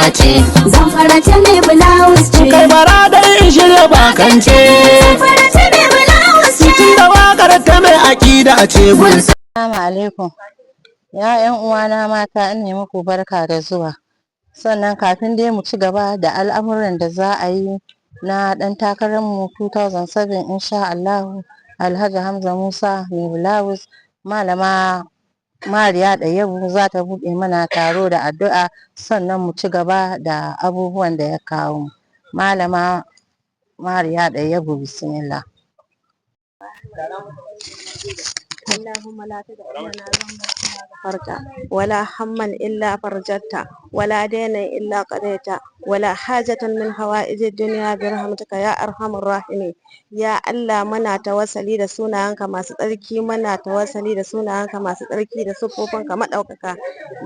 ce. Zamfara ta mai bulawus ce. Kai bara dai in shirya bakance. Zamfara ta mai bulawus ce. Tun da wakar ta mai aƙida ce gun. Assalamu alaikum. Ya 'yan uwana mata, ina muku barka da zuwa. Sannan kafin dai mu ci gaba da al'amuran da za a yi na ɗan takararmu 2007 insha Allahu, Alhaji Hamza Musa Mai Bulawus, Malama Mariya Ɗayyabu za ta buɗe mana taro da addu'a, sannan mu ci gaba da abubuwan da ya kawo mu. Malama Mariya Ɗayyabu, bismillah. اللهم لا تدع لنا ذنبا إلا غفرته، ولا هما إلا فرجته، ولا دينا إلا قضيته، ولا حاجة من حوائج الدنيا برحمتك يا أرحم الراحمين. Ya Allah, muna tawassali da sunayenka masu tsarki, muna tawassali da sunayenka masu tsarki da siffofinka maɗaukaka.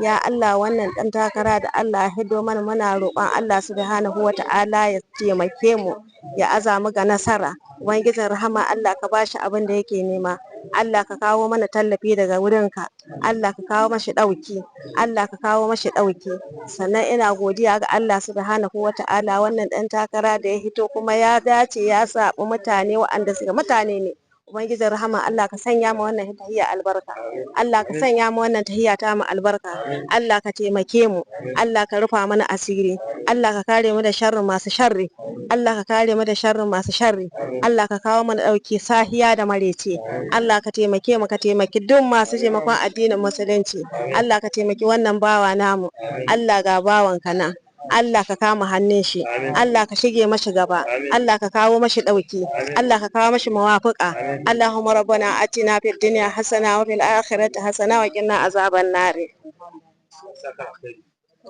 Ya Allah, wannan ɗan takara da Allah ya hiddo mana, muna roƙon Allah Subhanahu wa Ta'ala ya taimake mu, ya aza mu ga nasara. Ubangijin rahama, Allah ka bashi abin da yake nema. Allah ka kawo mana tallafi daga wurinka. Allah ka kawo mashi ɗauki. Allah ka kawo mashi ɗauki. Sannan ina godiya ga Allah Subhanahu wa Ta'ala, wannan ɗan takara da ya hito kuma ya dace ya zaɓi mutane waɗanda suke mutane ne. Ubangijin rahama, Allah ka sanya ma wannan tahiya albarka. Allah ka sanya ma wannan tahiya ta mu albarka. Allah ka taimake mu. Allah ka rufa mana asiri. Allah ka kare mu da sharrin masu sharri. Allah ka kare mu da sharrin masu sharri. Allah ka kawo mana ɗauki sahiya da marece. Allah ka taimake mu, ka taimaki duk masu taimakon addinin Musulunci. Allah ka taimaki wannan bawa namu. Allah, ga bawanka nan, Allah ka kama hannun shi. Allah ka shige mashi gaba. Allah ka kawo mashi ɗauki. Allah ka kawo mashi mawafuka. Allahumma rabbana atina fid dunya hasana wa fil akhirati hasana wa qina azaban nari.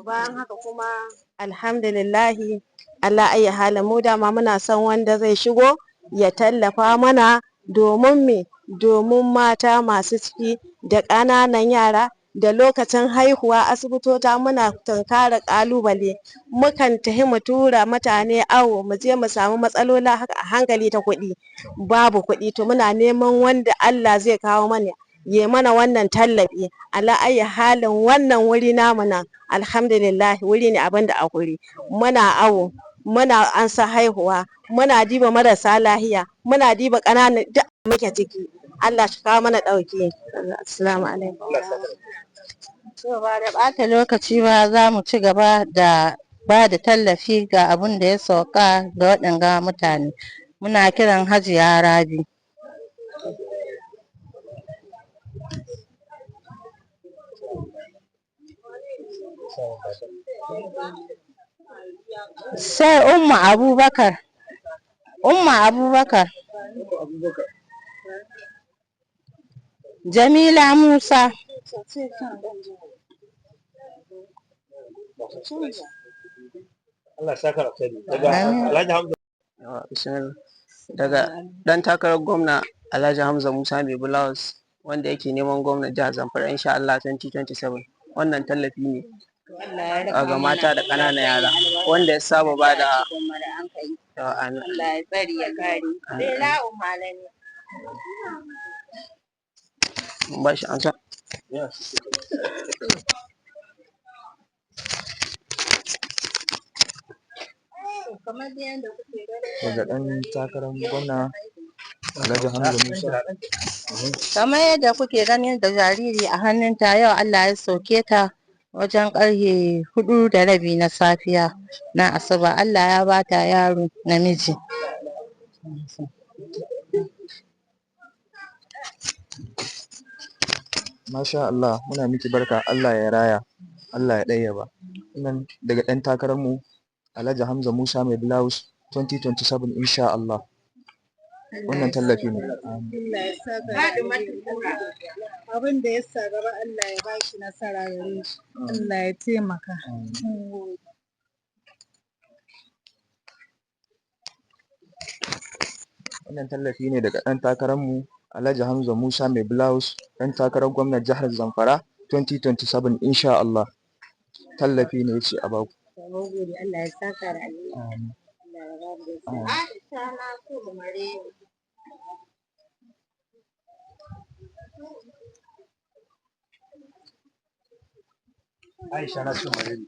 Bayan haka kuma, alhamdulillahi ala ayyi halin, mu dama muna son wanda zai shigo ya tallafa mana. Domin me? Domin mata masu ciki da ƙananan yara da lokacin haihuwa, asibitota muna tunkarar ƙalubale. Mukan tafi mu tura mutane awo, mu je mu samu matsaloli haka a hankali ta kuɗi, babu kuɗi. To muna neman wanda Allah zai kawo mana ya mana wannan tallafi. Ala ayyi halin, wannan wuri namu nan, alhamdulillah, wuri ne abin da a wuri muna awo, muna ansa haihuwa, muna diba marasa lahiya, muna diba ƙananan, duk muke ciki. Allah shi kawo mana ɗauki. Assalamu alaikum. To, ba da ɓata lokaci ba, za mu ci gaba da ba da tallafi ga abun da ya sauka ga waɗanga mutane. Muna kiran Hajiya Rabi. Sai Umma Abubakar. Umma Abubakar. Jamila Musa. Allah saka alkhairi. Daga Amin. Alhaji Hamza. Yawa, bismillah. Daga ɗan takarar gwamna Alhaji Hamza Musa Mai Blouse, wanda yake neman gwamnan jihar Zamfara insha Allah 2027. Wannan tallafi ne ga mata da ƙananan yara wanda ya saba ba da. Yawa, amin. Allah ya tsari ya kare. Amin. Mun ba shi ansa. Daga ɗan takarar gwamna Alhaji Hamza Musa. Kamar yadda kuke ganin da jariri a hannunta, yau Allah ya sauke ta wajen ƙarfe 4:30 na safiya na Asuba. Allah ya bata yaro namiji. Masha Allah, muna miki barka, Allah ya raya, Allah ya ɗayyaba. Wannan daga ɗan takararmu Alhaji Hamza Musa Mai Blouse 2027 insha Allah. Wannan tallafi ne. Abin da ya sa gaba, Allah ya bashi nasara gare shi. Allah ya taimaka. Mun gode. Wannan tallafi ne daga ɗan takararmu Alhaji Hamza Musa Mai Blouse, ɗan takarar gwamnan jihar Zamfara 2027 insha Allah. Tallafi ne yace a baku. Mun gode, Allah ya saka da alheri. Amin. Allah ya ba mu Amin. Aisha Nasiru Marewa. Aisha Nasiru Maremi.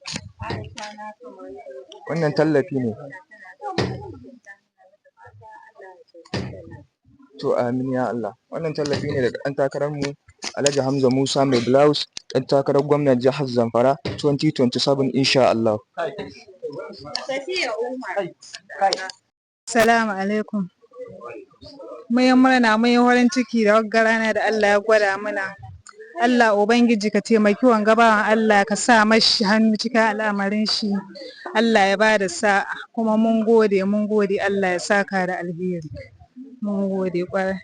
Wannan tallafi ne. To amin ya Allah. Wannan tallafi ne daga ɗan takararmu Alhaji Hamza Musa Mai Blouse, ɗan takarar gwamnan jihar Zamfara 2027 insha Allah. Salamu alaikum. Mun yi murna, mun yi farin ciki da wagga rana da Allah ya gwada mana. Allah Ubangiji ka taimaki wanga bawan Allah, ka sa mashi hannu cikin al'amarin shi. Allah ya ba da sa'a, kuma mun gode, mun gode, Allah ya saka da alheri. Mun gode ƙwarai.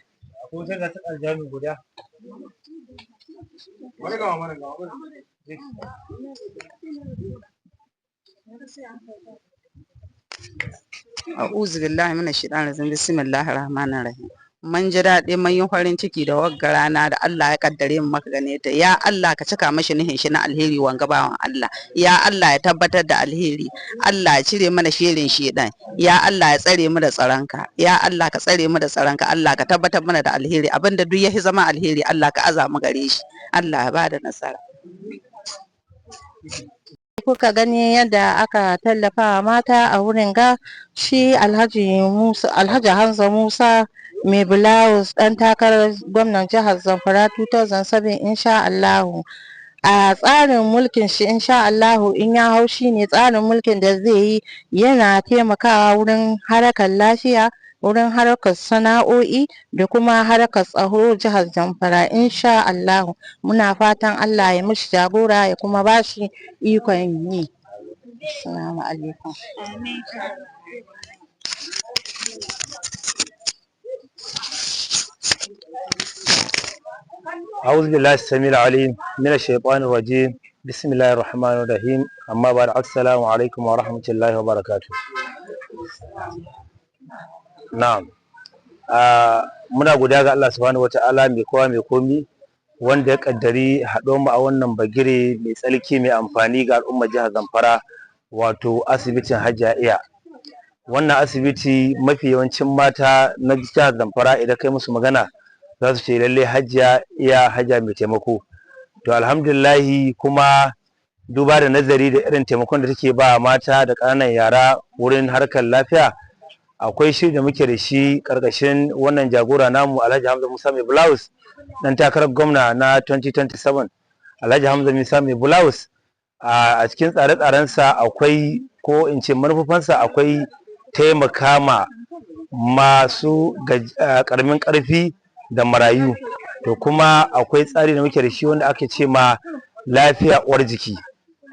A'udhu billahi minash shaitanir rajim. Bismillahir rahmanir rahim. Mun ji daɗi, mun yi farin ciki da wagga rana da Allah ya kaddare mu maka gane ta. Ya Allah, ka cika mashi nihin shi na alheri wanga bawan Allah. Ya Allah, ya tabbatar da alheri. Allah ya cire mana shirin shedan. Ya Allah, ya tsare mu da tsaronka. Ya Allah, ka tsare mu da tsaronka. Allah ka tabbatar mana da alheri. Abinda duk ya zama alheri, Allah ka aza mu gare shi. Allah ya bada nasara. Kuka gani yadda aka tallafa mata a wurin ga shi Alhaji Musa, Alhaji Hamza Musa Mai Bulawus, ɗan takarar gwamnan jihar Zamfara 2007 insha Allahu. A tsarin mulkin shi insha Allahu in ya hau, shi ne tsarin mulkin da zai yi, yana taimakawa wurin harkar lafiya, wurin harkar sana'o'i da kuma harkar tsaro jihar Zamfara insha Allahu. Muna fatan Allah ya mishi jagora ya kuma bashi ikon yi. Assalamu alaikum. أعوذ بالله السميع العليم من الشيطان الرجيم. بسم الله الرحمن الرحيم. أما بعد، السلام عليكم ورحمة الله وبركاته. Na'am. Muna godiya ga Allah subhanahu wata'ala, mai kowa mai komi, wanda ya kaddari haɗuwar mu a wannan bagire mai tsarki, mai amfani ga al'ummar jihar Zamfara, wato asibitin Hajiya Iya. Wannan asibiti, mafi yawancin mata na jihar Zamfara idan kai musu magana za su ce lallai Hajiya Iya, Hajiya mai taimako. To alhamdulillahi, kuma duba da nazari da irin taimakon da take ba mata da ƙananan yara wurin harkar lafiya, akwai shiri da muke da shi ƙarƙashin wannan jagora namu, Alhaji Hamza Musa Mai Blouse, dan takarar gwamna na 2027. Alhaji Hamza Musa Mai Blouse, a cikin tsare-tsarensa akwai, ko in ce manufofinsa, akwai taimaka ma masu ƙaramin ƙarfi da marayu. To kuma akwai tsari da muke da shi wanda ake ce ma lafiya uwar jiki.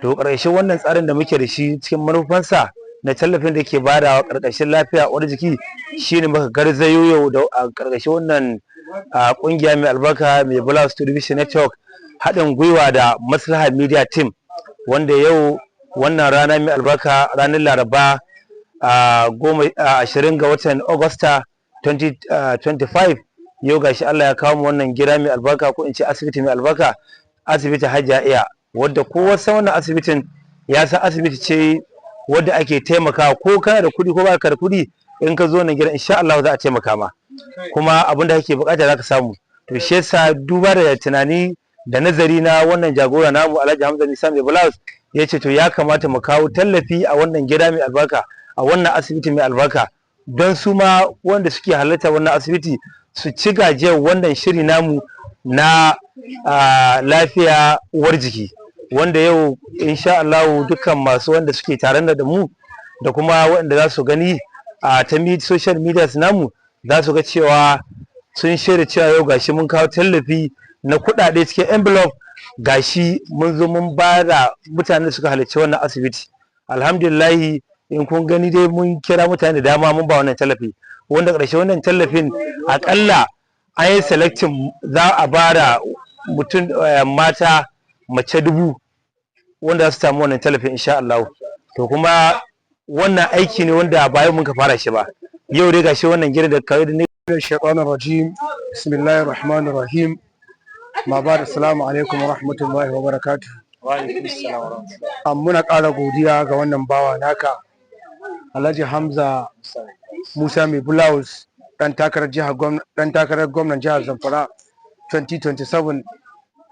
To ƙarshen wannan tsarin da muke da shi cikin manufansa na tallafin da ke badawa ƙarƙashin lafiya uwar jiki shine muka garzayo yau da a ƙarƙashin wannan ƙungiya mai albarka, Mai Blouse Television Network, haɗin gwiwa da Maslaha Media Team, wanda yau wannan rana mai albarka, ranar Laraba, 20 ga watan Agusta 2025, yau gashi Allah ya kawo mu wannan gida mai albarka, ko in ce asibiti mai albarka, asibiti Hajiya Iya, wadda kowa san wannan asibitin ya san asibiti ce wadda ake taimakawa. Ko kana da kuɗi ko baka da kuɗi, in ka zo nan gidan insha Allah za a taimaka ma, kuma abin da kake bukata zaka samu. To shi yasa, duba da tunani da nazari na wannan jagora namu, Alhaji Hamza Musa Mai Blouse, ya ce to ya kamata mu kawo tallafi a wannan gida mai albarka, a wannan asibiti mai albarka, don su ma wanda suke halarta wannan asibiti su ci gajiyar wannan shiri namu na lafiya uwar jiki, wanda yau insha Allah dukkan masu wanda suke tare da mu da kuma waɗanda za su gani a ta social media namu za su ga cewa sun shaida cewa yau gashi mun kawo tallafi na kuɗaɗe cikin envelope, gashi mun zo mun ba da mutane da suka halarci wannan asibiti. Alhamdulillahi, in kun gani dai mun kira mutane da dama mun ba wannan tallafi, wanda ƙarshe wannan tallafin aƙalla an yi selecting za a ba da mutum mata mace 1000 wanda za su samu wannan tallafin insha Allah. To kuma wannan aiki ne wanda ba yau muka fara shi ba, yau dai gashi wannan gida da kawai da ne. الشيطان الرجيم. بسم الله الرحمن الرحيم. ما بعد، السلام عليكم ورحمة الله وبركاته. Muna ƙara godiya ga wannan bawa naka, Alhaji Hamza Musa Mai Blouse, ɗan takarar gwamnan jihar Zamfara 2027,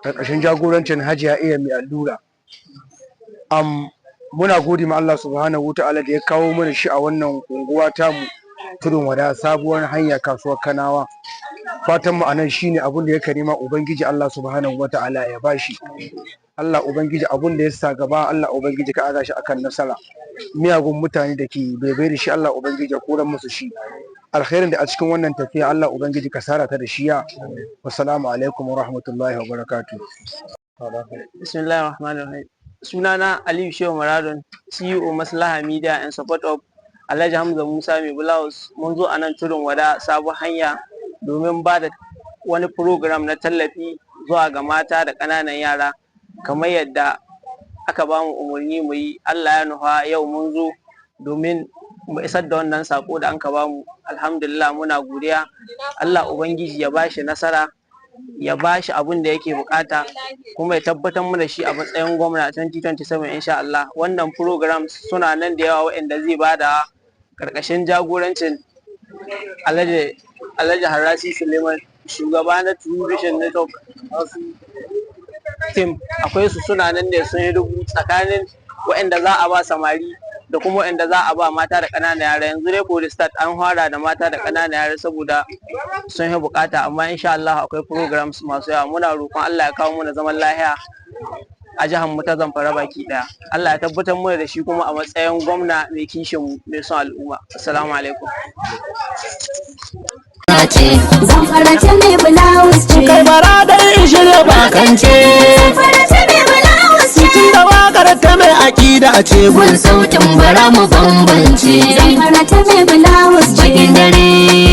ƙarƙashin jagorancin Hajiya Iya Mai Allura. Muna gode ma Allah Subhanahu wa Ta'ala da ya kawo mana shi a wannan unguwa tamu, Tudun Wada, sabuwar hanya, kasuwar Kanawa. Fatan mu anan shine abun da ya karima, Ubangiji Allah Subhanahu wa Ta'ala ya bashi. Allah Ubangiji, abun da ya sa gaba, Allah Ubangiji ka aza shi akan nasara. Miyagun mutane da ke bebe da shi, Allah Ubangiji ya koran musu shi. Alkhairin da a cikin wannan tafiya, Allah Ubangiji ka sara ta da shiya. Wassalamu alaikum wa rahmatullahi wa barakatuh. Bismillahir Rahmanir Rahim. Sunana Aliyu Shehu Maradon, CEO Maslaha Media and support of Alhaji Hamza Musa Mai Blouse. Mun zo a nan Tudun Wada, sabon hanya, domin ba da wani program na tallafi zuwa ga mata da ƙananan yara kamar yadda aka ba mu umarni mu yi. Allah ya nufa yau mun zo domin mu isar da wannan sako da an ka ba mu. Alhamdulillah, muna godiya. Allah Ubangiji ya bashi nasara, ya bashi abin da yake bukata, kuma ya tabbatar mana shi a matsayin gwamna 2027 insha Allah. Wannan program suna nan da yawa waɗanda zai bada karkashin jagorancin Alhaji Harasi Suleiman, shugaba na True Vision Network team. Akwai su suna nan ne sun yi rubu tsakanin waɗanda za a ba samari da kuma waɗanda za a ba mata da ƙananan yara. Yanzu dai for the start an fara da mata da ƙananan yara saboda sun yi bukata, amma insha Allah akwai programs masu yawa. Muna roƙon Allah ya kawo mana zaman lahiya a jihar mu ta Zamfara baki ɗaya. Allah ya tabbatar mana da shi kuma a matsayin gwamna mai kishin mu, mai son al'umma. Assalamu alaikum. Zamfara ta mai blouse ce. Kai, bara dai in shirya bakance. Zamfara ta mai blouse ce. Tun da wakar ta mai aƙida ce. Gun sautin bara mu bambance. Zamfara ta mai blouse ce. Bakin dare.